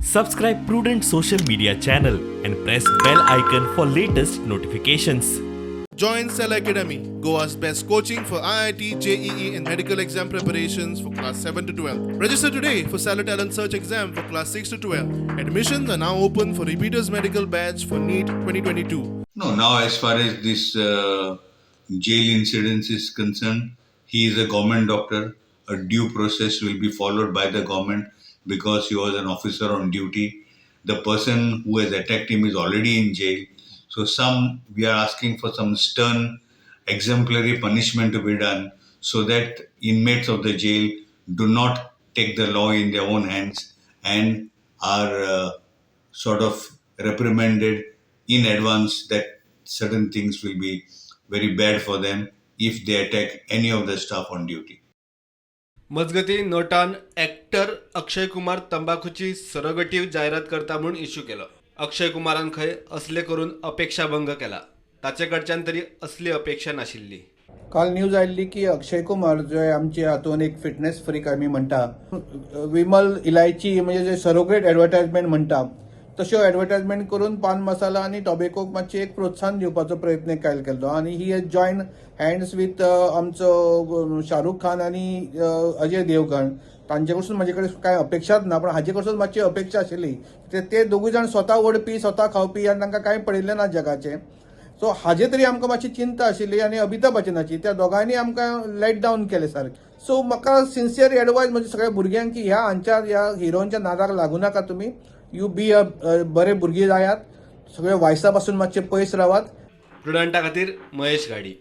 Subscribe Prudent social media channel and press bell icon for latest notifications. Join Cell Academy, Goa's best coaching for IIT, JEE, and medical exam preparations for class 7 to 12. Register today for Stellar Talent Search exam for class 6 to 12. Admissions are now open for repeaters medical batch for NEET 2022. No, now as far as this jail incident is concerned, he is a government doctor. A due process will be followed by the government because he was an officer on duty. The person who has attacked him is already in jail. So some we are asking for some stern, exemplary punishment to be done so that inmates of the jail do not take the law in their own hands and are sort of reprimanded in advance that certain things will be very bad for them if they attack any of the staff on duty. मजगतीं, नटान actor Akshay Kumar तंबाखूची सरोगेटी जायरात करता म्हूण issue केलो. अक्षय कुमारान खंय असले करून अपेक्षाभंग केला. ताचे कडच्यान तरी असली अपेक्षा नाशिल्ली. काल न्यूज आयिल्ली की अक्षय कुमार जे आमचे हातून एक फिटनेस फ्रीक आमी म्हणटा, विमल इलायची म्हणजे जे सरोगेट एडवर्टायजमेंट म्हणटा, तश्यो एडवर्टायजमेंट करून पान मसाला आनी टोबेकोक मातशें एक प्रोत्साहन दिवपाचो प्रयत्न काल केल्लो आनी he has join hands with आमचो शाहरुख खान आनी अजय देवगण. तांचे कडसून म्हजे कडेन कांय अपेक्षाच ना, पण हाजे कडसून मातशी अपेक्षा आशिल्ली. ते दोगूय जाण स्वता ओडपी, स्वता खावपी आनी तांकां कांय पडिल्लें ना जगाचें. सो हाजे तरी आमकां मातशी चिंता आशिल्ली आनी अमिताभ बच्चनाची त्या दोगांयनी आमकां लेट डावन केलें सारकें. सो म्हाका सिन्सियर एडवायज म्हणजे सगळ्या भुरग्यांक की ह्या हांच्या ह्या हिरोंच्या नादाक लागू नाका तुमी. You B अ बरे भुरगीं जायात, सगळे वायसा पासून मातशे पयस रावात. प्रुडंटा खातीर महेश घाडी.